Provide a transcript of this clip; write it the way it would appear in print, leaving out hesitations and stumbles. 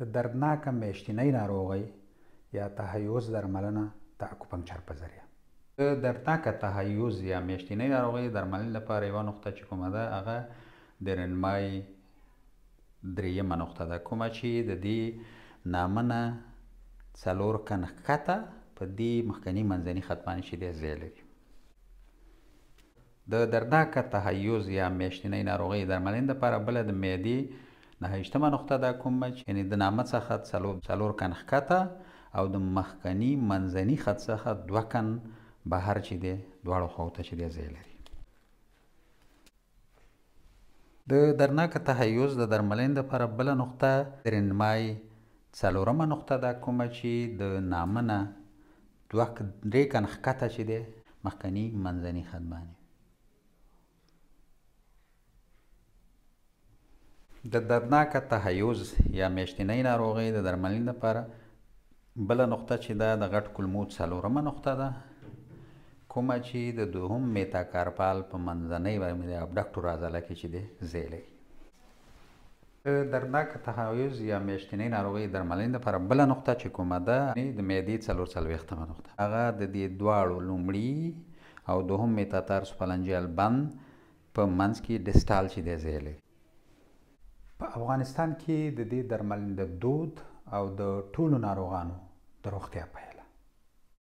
د دردناکه میاشتنۍ ناروغۍ یا تهیوز درملنه د اکوپنکچر په ذریعه. د دردناکه تهیوز یا میاشتنۍ ناروغۍ درملنې لپاره یوه نقطه چې کومه ده، هغه د رنمای درېیمه نقطه ده، کومه چې د دې نامه نه 4 کن ښکته په دې مخکني منځني خط باندې چې دی ځای لري. د دردناکه تهیوز یا میاشتنۍ ناروغۍ درملنې لپاره بله د معدې 29مه نقطه ده، کومه چې یعنې د نامه څخه 4 کن ښکته او د مخکني منځني خط څخه 2 کن بهر چې دی دواړو خواو ته چې دی ځای لري. د دردناکه تهیوز د درملنې لپاره بله نقطه د رنمای 4مه نقطه ده، کومه چې د نامه نه 3 کن ښکته چې دی مخکني منځني خط باندې. د دردناکه تهیوز یا میاشتنۍ ناروغۍ د درملنې لپاره بله نقطه چې ده د غټ کولمو 4مه نقطه ده، کومه چې د دوهم میتاکارپال په منځنۍ باندې د ابډکټور عضله کې چې دی ځای لري. د دردناکه تهیوز یا میاشتنۍ ناروغۍ درملنې لپاره بله نقطه چې کومه ده د معدې 44مه نقطه، هغه د دې دواړو لومړي او دوهم میتاتارسوفالنجیال بند په منځ کې ډیسټال چې دی ځای لري. په افغانستان کې د دې درملنې د دود او د ټولو ناروغانو د روغتیا په